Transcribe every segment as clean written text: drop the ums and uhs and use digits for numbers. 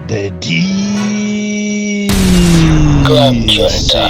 The Club Junta,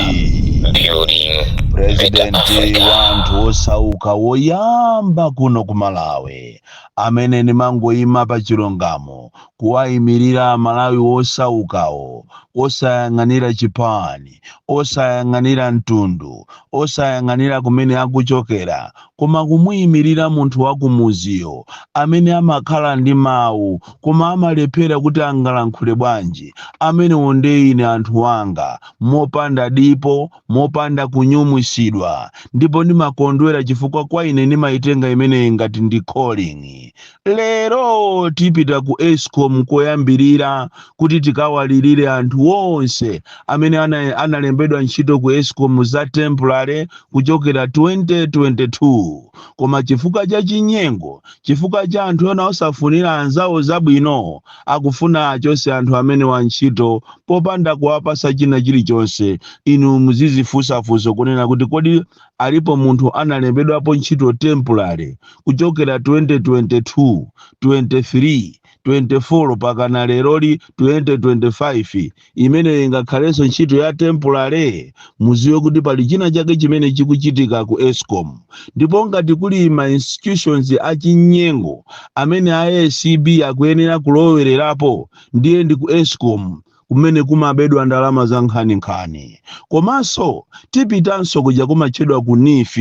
DC building better President Africa. Wa anthu osauka woyamba kuno ku Malawi amene ndimangoyima pa chilungamo, kuwayimirira Malawi osaukawo, osayang'anira chipani, osayang'anira mtundu, osayang'anira kumene akuchokera, koma kumuyimirira munthu wakumuziyo amene amakhala ndi mawu koma amalephera kuti angalankhule bwanji. Amenewo ndi ine, anthu anga, mopanda dipo, mopanda kunyumwisidwa, ndipo ndimakondwera chifukwa kwa ine ndimayitenga imeneyi ngati ndi calling. Lero tipita ku ESCOM koyambirira kuti tikawalirire anthu onse amene analembedwa ntchito ku ESCOM za temporary kuchokera 2022, koma chifukwa cha chinyengo, chifukwa cha anthu ena osafunira anzawo zabwino, akufuna achose anthu amene wa ntchito popanda kuwapasa china chilichonse. Inu muzizifunsafunsa kunena kuti kodi alipo munthu analembedwapo ntchito temporary kuchokera 2022, 23, 24 pakana leroli 2025, imene ingakhalenso ntchito ya temporary? Muziwe kuti pali china chake chimene chikuchitika ku ESCOM. Ndipo ngati kuli ma institutions achinyengo amene a ACB akuyenera kulowererapo, ndiye ndi ku ESCOM kumene kumabedwa ndalama za nkhaninkhani. Komanso tipitanso kuja kumatchedwa ku NEEF,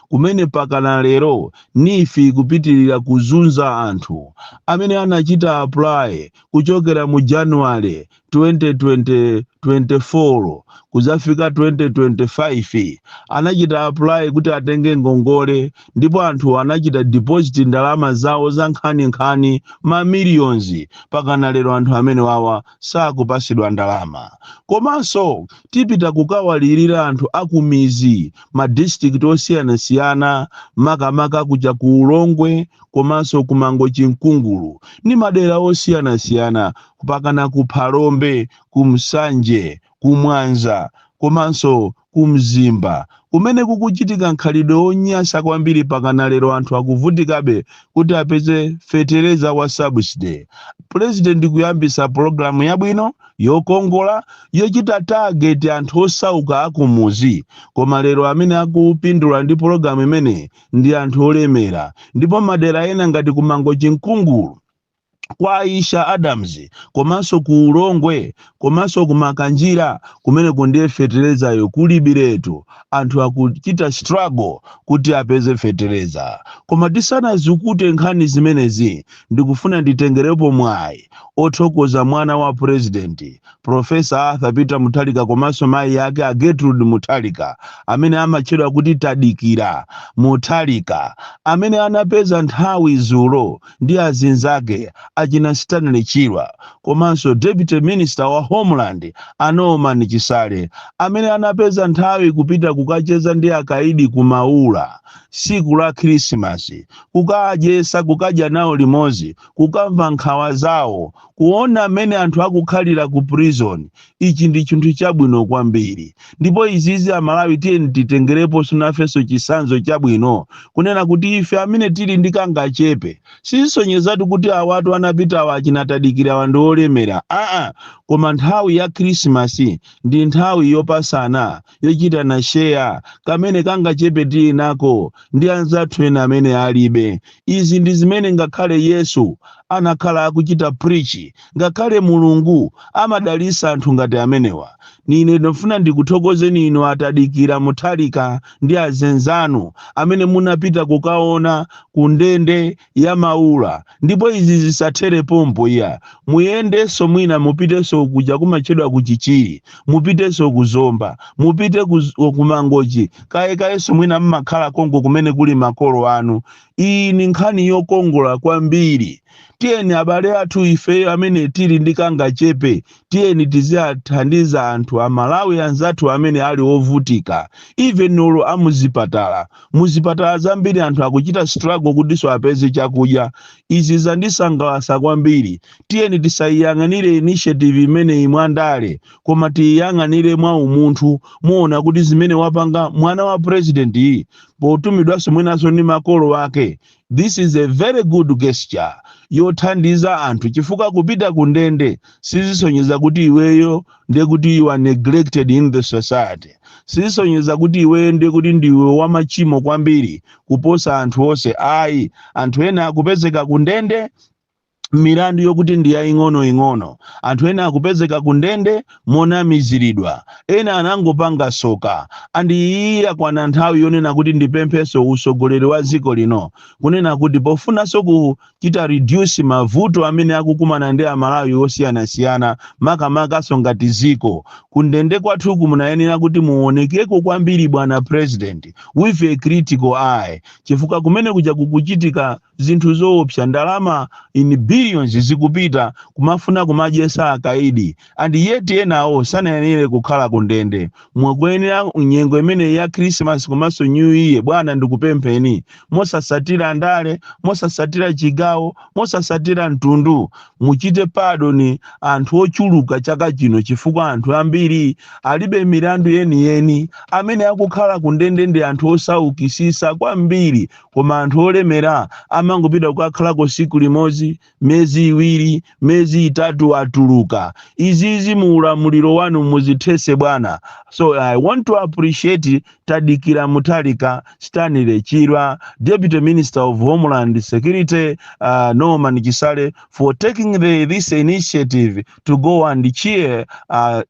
kumene pakana lero NEEF kupitirira kuzunza anthu amene anachita apply kuchokera mu January 2024 kuzafika 2025. Anachita apply kuti atenge ngongole, ndipo anthu anachita deposit ndalama zawo za nkhaninkhani, ma millions. Pakana lero anthu amene wawa sakupasidwa ndalama. Komanso tipita kukawalirira anthu akumizi, ma district osiyanasiyana, makamaka kuja ku Ulongwe komanso ku Mangochi, Mkungulu ndi madera osiyanasiyana, pakana ku Phalombe, ku Msanje, ku Mwanza komanso ku Mzimba, kumene kukuchitika nkhalidwe wonyasa kwambiri. Pakana lero anthu akuvutikabe kuti apeze fetereza wa subsidy. President kuyambisa pologalamu yabwino yokongola yochita target anthu osauka akumuzi, koma lero amene akupindula ndi pologalamu imene ndi anthu olemera. Ndipo madera ena ngati ku Mangochi, Mkungulu, kwa Aisha Adams, komanso ku Ulongwe komanso ku Makanjira, kumene ndiye feterezayo kulibiretu. Anthu akuchita struggle kuti apeze fetereza. Koma tisanazikute nkhani zimenezi, ndikufuna nditengerepo mwayi othokoza mwana wa President, Professor Arthur Peter Mutharika, komanso mayi ake a Gertrude Mutharika, amene amatchedwa kuti Tadikira Mutharika, amene anapeza nthawi zulo ndi azinzake achina Stanley Chirwa komanso Deputy Minister wa Homeland a Norman Chisale, amene anapeza nthawi kupita kukacheza ndi akaidi kumaula siku la Khrisimasi, kukadyesa, kukadya nawo limodzi, kukamva nkhawa zawo, kuona mmene anthu akukhalira ku prison. Ichi ndi chinthu chabwino kwambiri, ndipo izizi Amalawi tiyeni titengereponso nafenso chisanzo chabwino, kunena kuti ife amene tili ndi kangachepe, sizisonyezatu kuti awatu anapita awa achinatadikira ndi olemera, aa. Koma nthawi ya Khrisimasi ndi nthawi yopasana, yochitana share kamene kangachepe tili nako ndi anzathu ena amene alibe. Izi ndi zimene ngakhale Yesu anakhala akuchita preach, ngakhale Mulungu amadalisa anthu ngati amenewa. Nine ndofuna ndikuthokozeni inu atadikira Mutharika ndi azenzanu amene munapita kukaona ku ndende ya Maula. Ndipo izi zisathere pompo iya, muyendenso mwina mupitenso kuja kumatchedwa ku Chichiri, mupitenso ku Zomba, mupite ku Mangochi, kayekayenso mwina mmakhala konko kumene kuli makolo anu. Iyi ni nkhani yokongola kwambiri. Tiyeni abale athu, ife amene tili ndi kangachepe, tiyeni tiziyathandiza anthu Amalawi anzathu amene ali ovutika, even olo amuzipatala. Muzipatala zambiri anthu akuchita struggle kutinso apeze chakudya. Izi zandisangalatsa kwambiri. Tiyeni tisayiyang'anire initiative imeneyi mwandale, koma tiyiyang'anire mwa umunthu. Muona kuti zimene wapanga mwana wa president iyi, potumidwanso mwinanso ndi makolo ake, this is a very good gesture. Yothandiza anthu, chifukwa kupita ku ndende sizisonyeza kuti iweyo ndiye kuti you are neglected in the society, sizisonyeza kuti iweyo ndiye kuti ndiwe wamachimo kwambiri kuposa anthu onse, ayi. Anthu ena akupezeka ku ndende milandu yokuti ndi yaying'onoying'ono, anthu ena akupezeka ku ndende monamiziridwa, ena anangopanga soka. And iyi yakwana nthawi yonena kuti ndipempheso usogoleri wa dziko lino kunena kuti pofunanso kuchita reduce mavuto amene akukumana ndi Amalawi osiyanasiyana, makamakaso ngati ziko, kundende kwathuku munayenera kuti muonekeko kwambiri, bwana President, with a critical eye, chifukwa kumene kuja kukuchitika zinthu zoopsa. Ndalama in billions zikupita kumafuna kumadyesa akaidi, and yet enawo sanayenere kukhala kundende. Mwakuyenera nyengo imene ya Christmas komanso New Year, bwana, ndikupempheni mosasatira ndale, mosasatira chigawo, mosasatira mtundu, muchite pardon anthu ochuluka chaka chino, chifukwa anthu ambiri alibe milandu yeniyeni. Amene akukhala kundende ndi anthu osaukisisa kwambiri, koma anthu olemera amangopita kukakhalako siku limodzi, miyezi 2, miyezi 3, atuluka. Izizi mu ulamuliro wanu muzithese, bwana. So I want to appreciate Tadikira Mutalika, Stanley Chirwa, Deputy Minister of Homeland Security Norman Chisale for taking this initiative to go and cheer,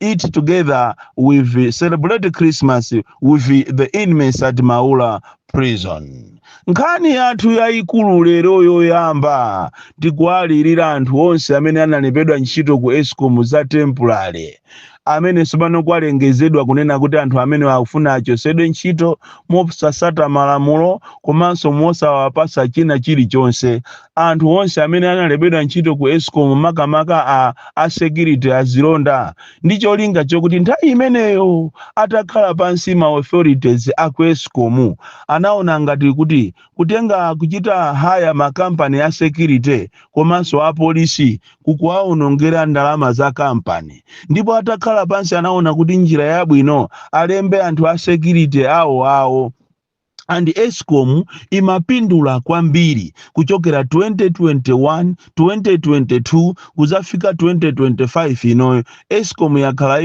eat together with, celebrate Christmas with the inmates at Maula Prison. Nkhani yathu yayikulu lero yoyamba, tikuwalirira anthu onse amene analembedwa ntchito ku ESCOM za temporary, amene tsopano kwalengezedwa kunena kuti anthu amene akufuna achosedwe ntchito mosasata malamulo komanso mosawapasa china chilichonse. Anthu onse amene analembedwa ntchito ku ESCOM, makamaka a security, azilonda, ndi cholinga chokuti nthawi imeneyo atakhala pansi ma authorities aku ESCOM anaona ngati kuti kutenga, kuchita hire makampani a security komanso apolisi kukuwaonongera ndalama za kampani. Ndipo atakhala pansi anaona kuti njira yabwino alembe anthu a security awo awo. And ESCOM imapindula kwambiri kuchokera 2021, 2022 kuzafika 2025 inoyo. ESCOM yakhala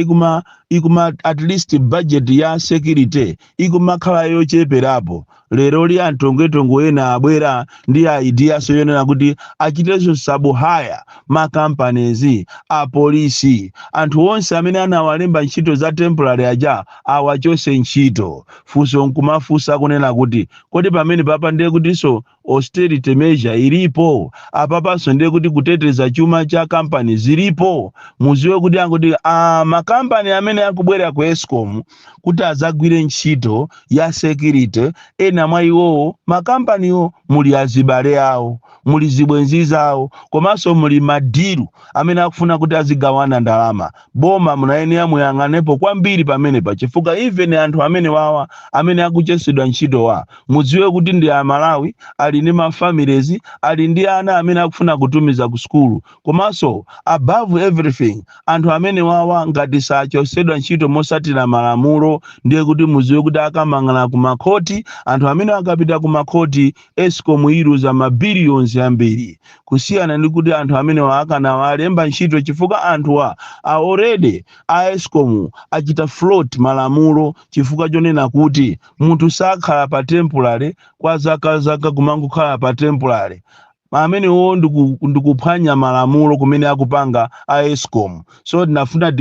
ikuma at least budget ya security ikumakhala yocheperapo. Lero li antongwetongo ena abwera ndi ideas yonena kuti achitenso sub-hire ma companies apolisi. Anthu onse amene anawalemba ntchito za temporary aja awachose ntchito. Funso nkumafunsa kunena kuti kodi pamene papa ndiye kutinso austerity measure ilipo? Apapanso ndiye kuti kuteteza chuma cha kampani zilipo? Muziwe kuti anguti makampani amene akubwera ku ESCOM kuti azagwire ntchito ya security, ena mwa iwowo makampaniwo muli azibale awo, muli zibwenzi zawo, komanso muli ma deal amene akufuna kuti azigawana ndalama. Boma munayenera muyang'anepo kwambiri pamenepa, chifukwa even anthu amene wawa amene akuchesedwa ntchito wa, mudziwe kuti ndi Amalawi, ali ndi ma families, ali ndi ana amene akufuna kutumiza ku sukulu. Komanso above everything, anthu amene wawa ngati sachosedwa ntchito mosatira malamulo, ndiye kuti mudziwe kuti akamang'ana ku makhoti. Anthu amene akapita ku makhoti, ESCOM iluza ma billions ambiri, kusiyana ndi kuti anthu amene akanawalemba ntchito, chifukwa anthuwa already a ESCOM achita flout malamulo, chifukwa chonena kuti munthu sakhala pa temporary kwa zaka zaka, kumangokhala pa temporary. Amenewo ndikuphwanya malamulo kumene akupanga a ESCOM. So tinafuna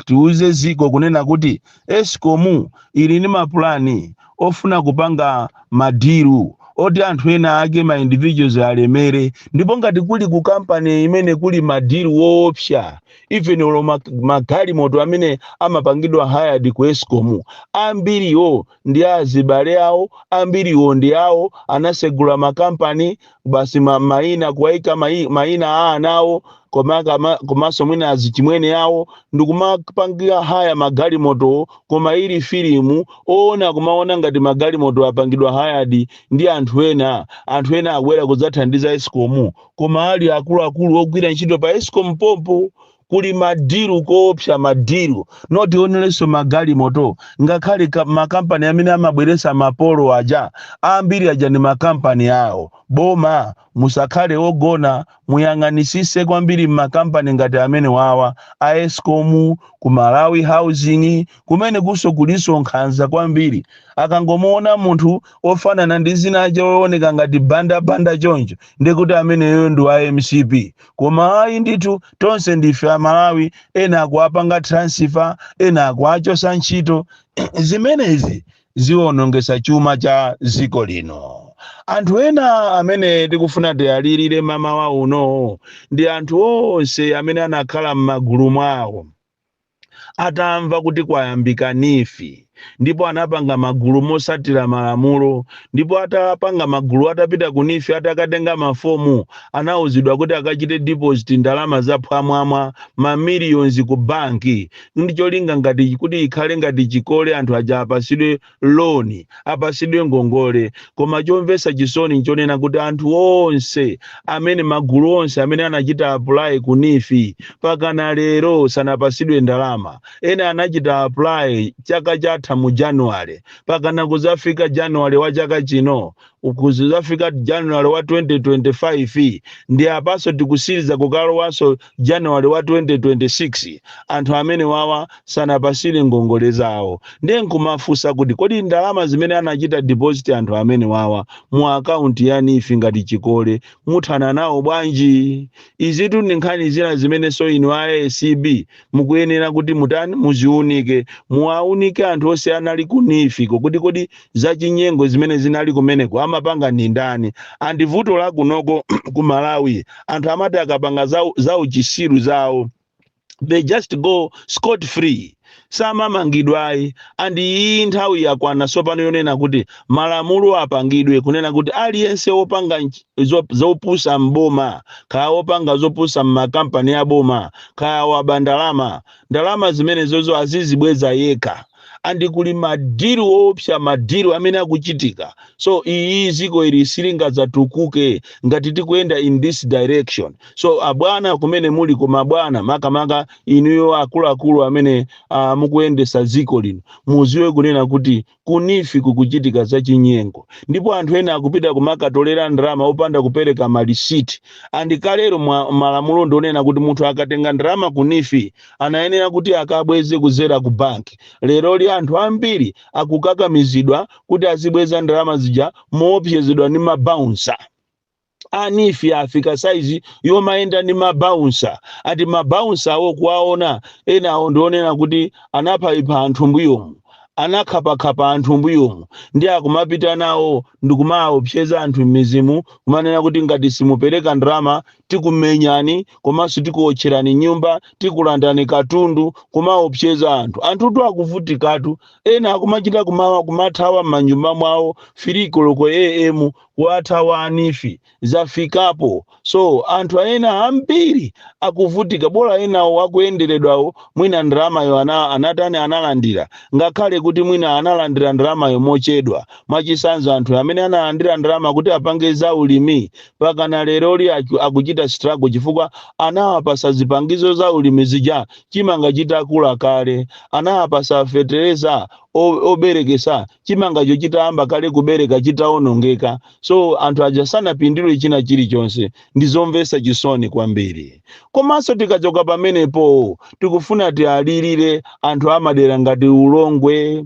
tiuze ziko kunena kuti ESCOM ili ndi mapulani ofuna kupanga ma deal oti anthu ena ake, ma individuals, alemere. Ndipo ngati kuli ku kampani imene kuli ma deal woopsa, even olo magalimoto amene amapangidwa hired ku ESCOM, ambiriwo ndi azibale awo, ambiriwo ndi awo anasegula makampani basi, maina kuwaika maina a anawo komanso mwina azichimwene awo, ndikumapangira hire magalimoto. Koma ili filimu oona kumaona ngati magalimoto apangidwa hired ndi anthu ena, anthu ena akubwera kudzathandiza ESCOM, koma ali akuluakulu ogwira ntchito pa ESCOM pompo. Kuli ma deal koopsa, ma deal. Notionerenso magalimoto, ngakhale makampani amene amabweresa mapolo aja, ambiri aja ndi makampani awo. Boma, musakhale ogona, muyang'anisise kwambiri mmakampani ngati amene wawa a ESCOM, ku Malawi Housing, kumene kuso kuliso nkhanza kwambiri. Akangomuona munthu ofanana ndi zina aja, ooneka ngati bandabanda choncho, ndikuti ameneyo ndi wa MCP. Koma ayi ndithu, tonse ndife Amalawi. Ena akuapanga transfer, ena akuachosa ntchito. Zimenezi ziwonongesa chuma cha dziko lino. Anthu ena amene tikufuna tiyalirire mamawa uno ndi anthu onse amene anakhala m'magulu mwawo atamva kuti kwayambika NEEF, ndipo anapanga magulu mosatira malamulo. Ndipo atapanga magulu, atapita ku NEEF, atakatenga mafomu, anawuzidwa kuti akachite deposit ndalama zaphwamwamwa, ma millions, ku banki, ndi cholinga ngati kuti ikhale ngati chikole, anthu aja apasidwe loan, apasidwe ngongole. Koma chomvetsa chisoni nchonena kuti anthu onse amene, magulu onse amene anachita apply ku NEEF, pakana lero sanapasidwe ndalama. Ena anachita apply chaka chatha mu January, pakana kuzafika January wa chaka chino, kuzafika January wa 2025, ndi apaso tikusiriza kukalowanso January wa 2026, anthu amene wawa sanapasire ngongole zawo. Ndiye nkumafunsa kuti kodi ndalama zimene anachita deposit anthu amene wawa mu akaunti ya NEEF ngati chikole, muthana nawo bwanji? Izitu ndi nkhani zina zimenenso inu a ACB mukuyenera kuti mutani, muziunike, muwaunike anthu onse anali ku NEEF ko, kuti kodi zachinyengo zimene zinali kumeneko amapanga ndi ndani? And vuto la kunoko ku Malawi, anthu amati akapanga za uchisiru zawo, they just go scot free, samamangidwayi. And iyi nthawi yakwana tsopano yonena kuti malamulo apangidwe kunena kuti aliyense wopanga zopusa mboma, kaya wopanga zopusa mmakampani aboma, kaya waba ndalama, ndalama zimenezozo azizibweza yekha. And kuli ma deal woopsa, ma deal amene akuchitika. So iyi ziko ili silingadzatukuke ngati tikuyenda in this direction. So abwana kumene muli, koma bwana, makamaka inuyo akuluakulu amene mukuyendesa dziko lino, muziwe kunena kuti ku NEEF kukuchitika zachinyengo, ndipo anthu ena akupita kumakatolera ndalama opanda kupereka malisiti. And kalero mwa malamulo ndionena kuti munthu akatenga ndalama ku NEEF anayenera kuti akabweze kuzera ku banki. Leroli anthu ambiri akukakamizidwa kuti azibweza ndalama zija moopsezedwa ndi ma bouncer. A NEEF afika saizi yomayenda ndi ma bouncer, ati ma bouncer awo kuwaona ena awo ndionena kuti anaphayipha anthu mbuyomu, anakhapakhapa anthu mbuyomu, ndi akumapita nawo ndikumaopseza anthu m'mizimu, kumanena kuti ngati simupereka ndalama tikumenyani, komanso tikuotcherani nyumba, tikulandani katundu, kumaopseza anthu. Anthutu akuvutikatu, ena akumachita kumawa kumathawa m'manyumba mwawo 3 koloko AM, kuwathawa a NEEF. Zafikapo. So anthu ena ambiri akuvutika. Bola enawo akuyenderedwawo, mwina ndalamayo anatani, analandira, ngakhale kuti mwina analandira ndalamayo mochedwa. Mwachisanzo, anthu amene analandira ndalama kuti apange za ulimi, pakana leroli akuchita struggle, chifukwa anawapasa zipangizo za ulimi zija chimanga chitakula kale, anawapasa fetereza oberekesa chimangacho chitayamba kale kubereka, chitawonongeka. So anthu aja sanapindule china chilichonse. Ndizomvetsa chisoni kwambiri. Komanso tikachoka pamenepo, tikufuna tialirire anthu amadera ngati Ulongwe,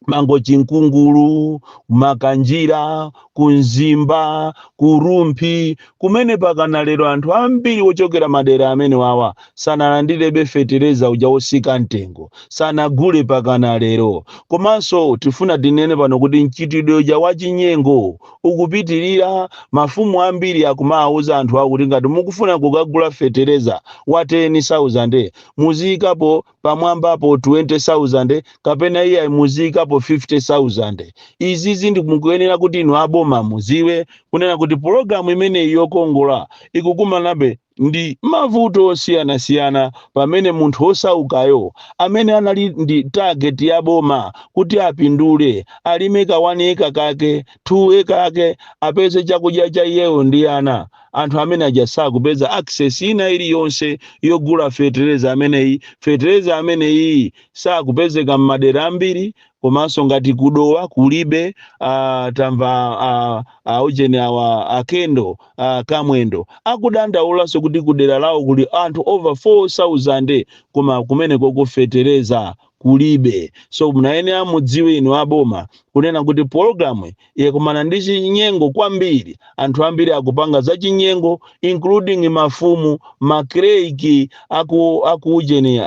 Mangochi, Nkungulu, Makanjira, Kunzimba, Kurumphi, kumene pakana lero anthu ambiri ochokera madera amene wawa sanalandirebe fetereza uja wosika mtengo, sanagule pakana lero. Komanso tifuna tinene pano kuti mchitidwe uja wachinyengo ukupitirira. Mafumu ambiri akumawuza anthu awo kuti ngati mukufuna kukagula fetereza wa 10,000, muziyikapo pamwambapo 20,000, kapena iye muziyikapo 50,000. Izizi ndi mukuyenera kuti inu aboma muziwe kunena kuti pologalamu imeneyi yokongola ikukumanabe Ndi mavuto osiyanasiyana, pamene munthu osaukayo amene anali ndi target ya boma kuti apindule, alime ka 1 acre kake, 2 acre kake, apeze chakudya cha iyeyo ndi ana, anthu amene aja sakupeza access ina iliyonse yogula fetereza ameneyi. Fetereza ameneyi sakupezeka m'madera ambiri, komanso ngati kudowa kulibe. Tamva ujeni awa akendo Kamwendo akudandaulanso kuti kudera lawo kuli anthu over 4000, koma kumeneko kufetereza kulibe. So munayenera mudziwe inu aboma kunena kuti pologalamu yakumana ndi chinyengo kwambiri. Anthu ambiri akupanga za chinyengo, including mafumu, ma clerk aku ujeni,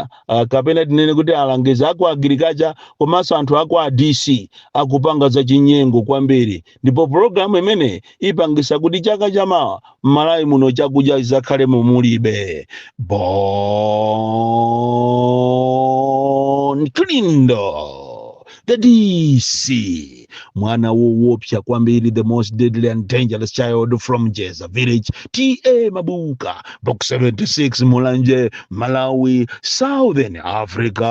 kapena tinene kuti alangizi aku agriculture, komanso anthu aku a DC akupanga za chinyengo kwambiri. Ndipo pologalamu imene ipangisa kuti chaka chamawa m'Malawi muno chakudya chizakhale mulibe. Bon Kalindo, the DC, mwana woopsa kwambiri, the most deadly and dangerous child from Jeza village, TA Mabuka, Box 76, Mulanje, Malawi, Southern Africa.